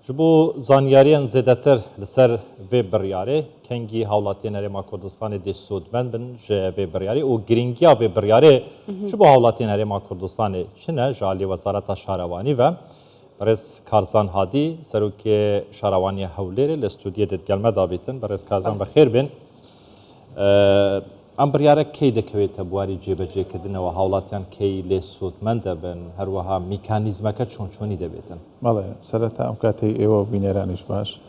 Ji bo zanyariyên zêdetir li ser vê biryarê, kengî hawlatiyên Herêma Kurdistanê dê sûdmend bin ji vê biryarê û girîngiya vê biryarê ji bo hawlatiyên Herêma Kurdistanê çi ne ji aliyê Wezareta Şarewanî ve, Birêz Karzan Hadî, Serokê Şarewaniya Hewlêrê li stûdiyê dê digel me davîtin. Birêz Karzan bi xêr bên. Em biryare key dekewête biwarî cêbecêkirdinê hawlatiyan key lê sûdmend debin, herwiha mîkanîzmeke çon çonî debêtin? Belê, sereta em katey êwe û bîneranîş baş.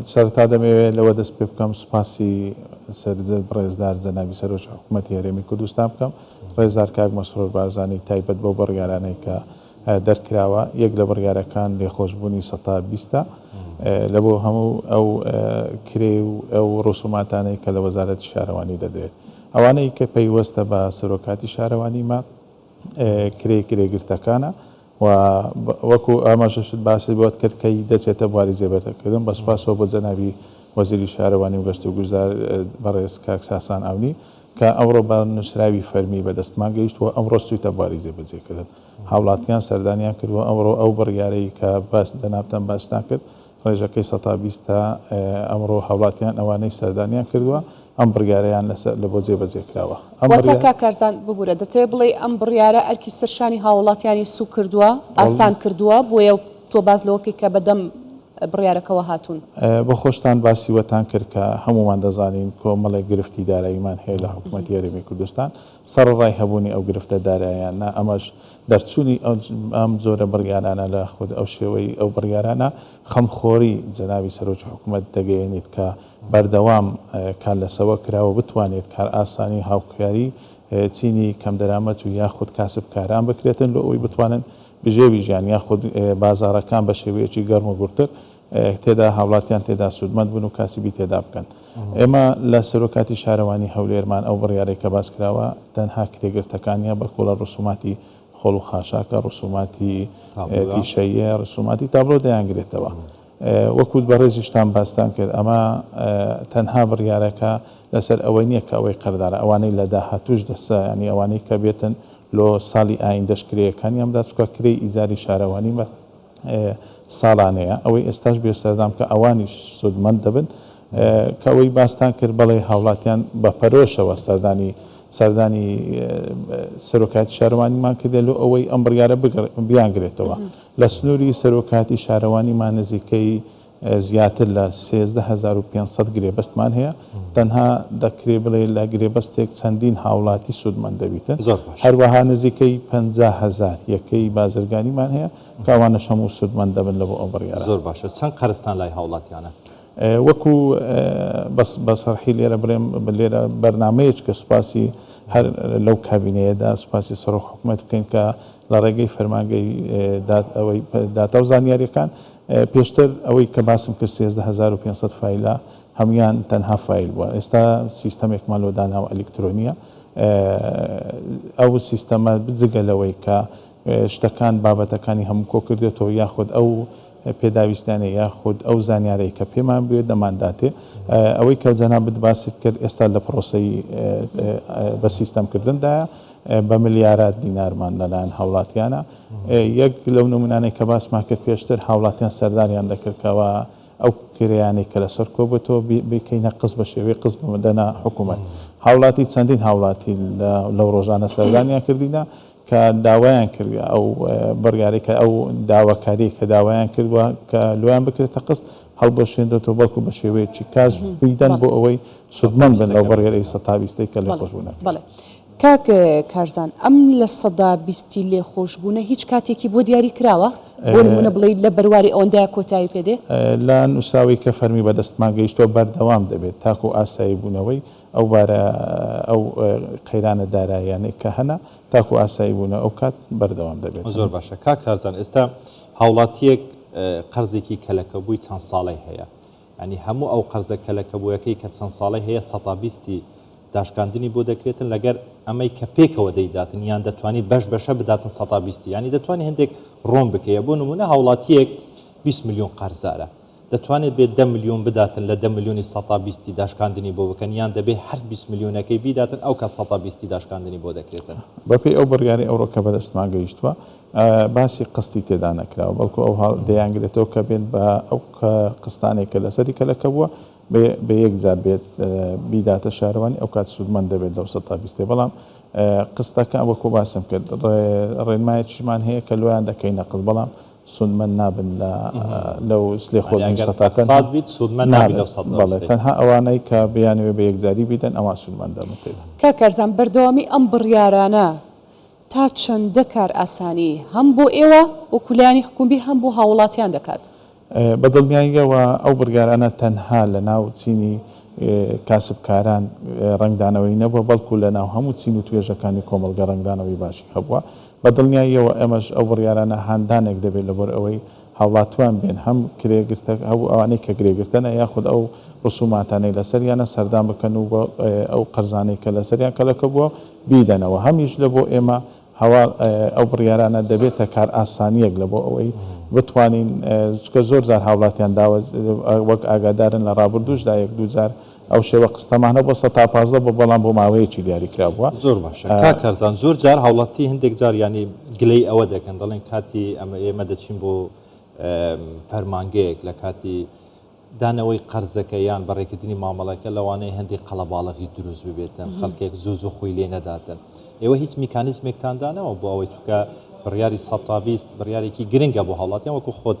Sereta demêwê lewe dest pê bikam spasî ser birêzdar cenabî serokê hikûmetî Herêmî Kurdistan bikam. Rêzdar kak Mesrûr Barzanî taybet bew biryarانەی کە دەرکراوە، یەک لە بڕیارەکان لێخۆشبوونی سەتا بیستە لە بۆ هەموو ئەو کرێ و ئەو ڕسوماتانەی کە لە وەزارەتی شارەوانی دەدرێت. ئەوانەی کە پەیوەستە بە سەرۆکاتی شارەوانیمە کرێی کرێگرتەکانە و وەکو ئاماژەشت باست بۆت کرد کەی دەچێتە بواری جێبەجێکردن بە سوپاسەوە بۆ جەنابی وەزیری شارەوانی و گەشت و گوزار بەڕێز کاک ساسان عەونی کە ئەمڕۆ بە نووسراوی فەرمی بەدەستمان گەیشت و ئەمڕۆش چوویتە بواری جێبەجێکردن. هاوڵاتیان سەردانیان کردووە، ئەمڕۆ ئەو بڕیارەی کە باس جەنابتان باستان کرد ڕێژەکەی سەتا بیستە، ئەمڕۆ هاوڵاتیان ئەوانەی سەردانیان کردووە ئەم بڕیارەیان لەسەر لە بۆ جێبەجێ کراوە. ئەم واتە بڕیار. کاک کارزان ببورە دەتەوێ بڵێی ئەم بڕیارە ئەرکی سەر شانی هاوڵاتیانی سوک کردووە، ئاسان کردووە، بۆیە تۆ باس لەوە کەی کە بەدەم بڕیارەکەوە هاتوون؟ بۆ خۆشتان باسی وەتان کرد کە هەموومان دەزانین کۆمەڵێک گرفتی داراییمان هەیە لە حکومەتی هەرێمی کوردستان، سەڕەڕای هەبوونی ئەو گرفتە داراییانە، ئەمەش دەرچوونی ئەم جۆرە بڕیارانە لە خود ئەو شێوەی ئەو بڕیارانە خەمخۆری جەنابی سەرۆکی حکومەت دەگەیەنیت کە بەردەوام کار لەسەوە کراوە بتوانێت کارئاسانی هاوکاری چینی کەمدەرامەت و یاخود کاسبکاران بکرێتن لۆ ئەوەی بتوانن بژێوی ژیان یاخود بازاڕەکان بە شێوەیەکی گەرم و گوڕتر تێدا هاوڵاتیان تێدا سوودمەند بن و کاسبی تێدا بکەن. ئێمە لە سەرۆکاتی شارەوانی هەولێرمان ئەو بڕیارەی کە باس کراوە تەنها کرێگرتەکان نیە بەڵکو لە ڕسوماتی خۆڵ و خاشاکە، ڕسوماتی پیشەییە، ڕسوماتی تابلۆ دەیانگرێتەوە. وەکو بەڕێزیشتان باستان کرد ئەمە تەنها بڕیارەکە لەسەر ئەوەی نیە کە ئەوەی قەردارە ئەوانەی لە داهاتووش دەسە یانی ئەوانەی کە بێتن لۆ ساڵی ئایندەش کرێیەکانیان بدات چونکە کرێی ئیجاری شارەوانی ساڵانەیە ئەوەی ئێستاش بێ سەردان بکە ئەوانیش سوودمەند دەبن کە ئەوەی باستان کرد بەڵێ هاوڵاتیان بە پەرۆشەوە سەردانی سەردانی سەرۆکایەتی شارەوانیمان کردێ لۆ ئەوەی ئەم بڕیارە بیانگرێتەوە لە سنووری سەرۆکایەتی شارەوانیمان نزیکەی زیاتر لە 13500 گرێبەستمان هەیە تەنها دەکرێ بڵێ لە گرێبەستێک چەندین هاوڵاتی سوودمەند دەبیتن هەروەها نزیکەی 50 هەزار یەکەی بازرگانیمان هەیە کە ئەوانەش هەموو سوودمەند دەبن لە بۆ ئەو بڕیارە. زۆر باشە چەند قەرزتان لای هاوڵاتیانە؟ وەکو بەس بە سەرحی لێرە بڵێم لێرە بەرنامەیەک کە سوپاسی هەر لەو کابینەیەدا سوپاسی سەرۆک حکومەت بکەین کە لە ڕێگەی فەرمانگەی ئەوەی داتا و زانیاریەکان پێشتر ئەوەی کە باسم کرد 13500 فایلە هەمویان تەنها فایل بووە ئێستا سیستەمێکمان لۆ داناوە ئەلیکترۆنیە ئەو سیستەمە بجگە لەوەی کە شتەکان بابەتەکانی هەموو کۆکردێتەوە یاخود ئەو پێداویستیانەی یاخود ئەو زانیارەی کە پێمان بوێت دەمانداتێ. ئەوەی کە جەنابت باست کرد ئێستا لە پرۆسەی بە سیستەمکردندایە بە ملیارات دینارمان لەلایەن هاوڵاتیانە. یەک لەو نمونانەی کە باسمان کرد پێشتر هاوڵاتیان سەردانیان دەکرد کەوا ئەو کرێیانەی کە لەسەر کۆبێتەوە بیکەینە قسط بە شێوەی قسط بدەنە حکوومەت. هاوڵاتی چەندین هاوڵاتی لەو ڕۆژانە سەردانیان کردینە کە داوایان کردوە ئەو بڕیارەی کە ئەو داواکاریەی کە داوایان کردوە کە لۆیان بکرێتە قست هەڵبوەشێنرێتەوە بەڵکو بە شێوەیەکی کاش بیدەن بۆ ئەوەی سوودمەند بن لەو بڕیارەی سەتا بیستەی کە لێخۆشبوونەکە. بەڵێ کاک کارزان ئەم 20%ی لێخۆشبوونە هیچ کاتێکی بۆ دیاری کراوە؟ بۆ نموونە بڵێی لە بەرواری ئەوەندەیا کۆتایی پێ دێ؟ لە نووسراوەی کە فەرمی بەدەستمان گەیشتووە بەردەوام دەبێت تاکو ئاسایی بوونەوەی ئەو بارە ئەو قەیرانە داراییانەی کە هەنە تاکو ئاسایی بوونە ئەو کات بەردەوام دەبێت. زۆر باشە کاک کارزان ئێستا هاوڵاتیەک قەرزێکی کەلەکەبووی چەند ساڵەی هەیە یانی هەموو ئەو قەرزە کەلەکەبووەکەی کە چەند ساڵەی هەیە سەتا بیستی داشکاندنی بۆ دەکرێتن لەگەر ئەمەی کە پێکەوە دەیداتن یان دەتوانی بەش بەشە بداتن سەتا بیستی یانی دەتوانی هەندێک ڕۆن بکەیە بۆ نمونە هاوڵاتیەک 20 ملیۆن قەرزارە. دەتوانێت بێت دە ملیۆن بداتن لە دە ملیۆنی سەتا بیستی داشکاندنی بۆ بکەن یان دەبێ هەر 20 ملیۆنەکەی بیداتن ئەو کات سەتا بیستی داشکاندنی بۆ دەکرێتن؟ بەپێی ئەو بڕیارەی ئەوڕۆ کە بەدەستمان گەیشتووە باسی قستی تێدا نەکراوە بەڵکو ئەو دەیانگرێتەوە کە بێت بە ئەو قستانەی کە لەسەری کەلەکە بووە بە یەک جار بێت بیداتە شارەوانی ئەو کات سوودمەند دەبێت لەو سەتا بیستێ بەڵام قستەکە وەکو باسم کرد ڕێنمایەکیشمان هەیە کە لۆیان دەکەینە قست بەڵام سوودمەند نابن لە لەو لێخۆشبوونی سەتا تەنها بیت سوودمەند نابی لەو سەد بەڵێ تەنها ئەوانەی کە بیانەوێ بە یەکجاری بیدەن ئەوان سوودمەند دەبن تێدا. کاک کارزان بەردەوامی ئەم بڕیارانە تا چەندە کارئاسانی هەم بۆ ئێوە وەکو لایەنی حکومی هەم بۆ هاووڵاتیان دەکات؟ بە دڵنیاییەوە ئەو بڕیارانە تەنها لە ناو چینی کاسبکاران ڕەنگدانەوەی نەبووە، بەڵکو لە ناو هەموو چین و توێژەکانی کۆمەڵگە ڕەنگدانەوەی باشی هەبووە. بە دڵنیاییەوە ئێمەش ئەو بڕیارانە هاندانێک دەبێت لەبەر ئەوەی هاوڵاتوان بێن هەم کرێگرتە هەبوو ئەوانەی کە گرێگرتەنە یاخود ئەو ڕسوماتانەی لەسەریانە سەردان بکەن و ئەو قەرزانەی کە لەسەریان کەلەکە بووە بیدەنەوە هەمیش لە بۆ ئێمە هەوا ئەو بڕیارانە دەبێتە کارئاسانییەک لە بۆ ئەوەی بتوانین چونکە زۆر جار هاوڵاتیان داوە وەک ئاگادارن لە ڕابردووشدا یەک دوو جار ئەو شێوە قستەمان هەبووە 15% بۆ بەڵام بۆ ماوەیەکی دیاریکراو بووە. زۆر باشە کاک کارزان زۆر جار هاوڵاتی هەندێک جار یانی گلەی ئەوە دەکەن دەڵێن کاتی ئەمە ئێمە دەچین بۆ فەرمانگەیەک لە کاتی دانەوەی قەرزەکە یان بەڕێکردنی مامەڵەکە لەوانەیە هەندێک قەڵەباڵغی دروست ببێتن، خەڵکێک زوو زوو خۆی لێ نەداتن. ئێوە هیچ میکانیزمێکتان داناوە بۆ ئەوەی چونکە بڕیاری 120 بڕیارێکی گرنگە بۆ هاوڵاتیان وەکو خۆت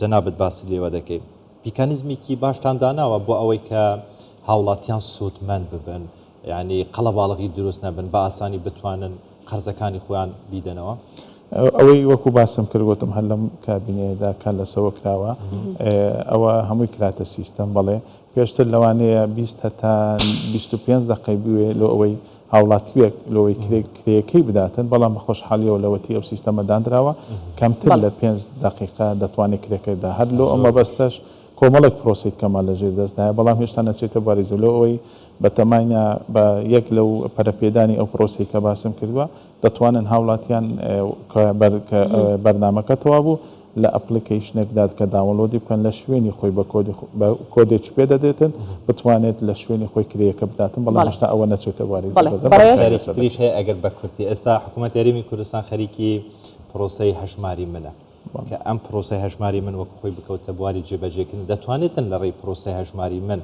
جەنابت باسی لێوە دەکەی میکانیزمێکی باشتان داناوە بۆ ئەوەی کە هاوڵاتیان سوودمەند ببن یانی قەڵەباڵغی دروست نەبن بە ئاسانی بتوانن قەرزەکانی خۆیان بیدەنەوە؟ ئەوەی وەکو باسم کرد گوتم هەر لەم کابینەیەدا کار لەسەوە کراوە ئەوە هەمووی کراتە سیستەم بەڵێ پێشتر لەوانەیە 20 هەتا 25 دەقەی بوێ لۆ ئەوەی هاوڵاتیەک لۆی کرێیەکەی بداتن بەڵام بە خۆشحاڵیەوە لەوەتی ئەو سیستەمە دانراوە کەمتر لە 5 دەقیقە دەتوانێت کرێکەی بدا هەر لۆ ئەو مەبەستەش کۆمەڵێک پرۆسەی کەمان لەژێر دەستدایە بەڵام هێشتا نەچێتە بواری زۆر لۆ ئەوەی بەتەماینە بە یەک لەو پەرەپێدانی ئەو پرۆسەی کە باسم کردووە دەتوانن هاوڵاتیان کە بەرنامەکە تەواو بوو لە ئەپڵیکەیشنێکدا کە download ی بکەن لە شوێنی خۆی بە کۆدی بە کۆدێکی پێ دەدرێتن بتوانێت لە شوێنی خۆی کرێیەکە بداتن بەڵام هێشتا ئەوە نەچێتە بواری جێبەجێ بەڕێز. تریش هەیە ئەگەر بە کورتی ئێستا حکوومەتی هەرێمی کوردستان خەریکی پرۆسەی هەژماری منە کە ئەم پرۆسەی هەژماری من وەکو خۆی بکەوتە بواری جێبەجێکردن دەتوانێتن لە ڕێی پرۆسەی هەژماری من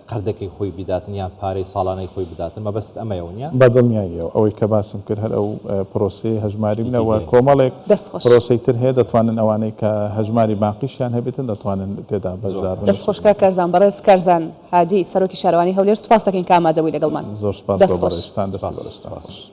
قەردەکەی خۆی بیداتن یان پارەی ساڵانەی خۆی بداتن مەبەستت ئەمەیە ونیە؟ بە دڵنیاییەوە ئەوەی کە باسم کرد هەر ئەو پرۆسەیەی هەژماری منە و کۆمەڵێک دەست خۆش. پرۆسەی تر هەیە دەتوانن ئەوانەی کە هەژماری بانقیشیان هەبێتن دەتوانن تێدا بەشدار بن. دەست خۆش کاک کارزان. بەڕێز کارزان هادی سەرۆکی شارەوانی هەولێر سوپاس دەکەین کە ئامادە بووی لەگەڵمان. زۆر سوپاس دەست بۆ خۆش. بەڕێزتان دەستی بەڕێزتان خۆش.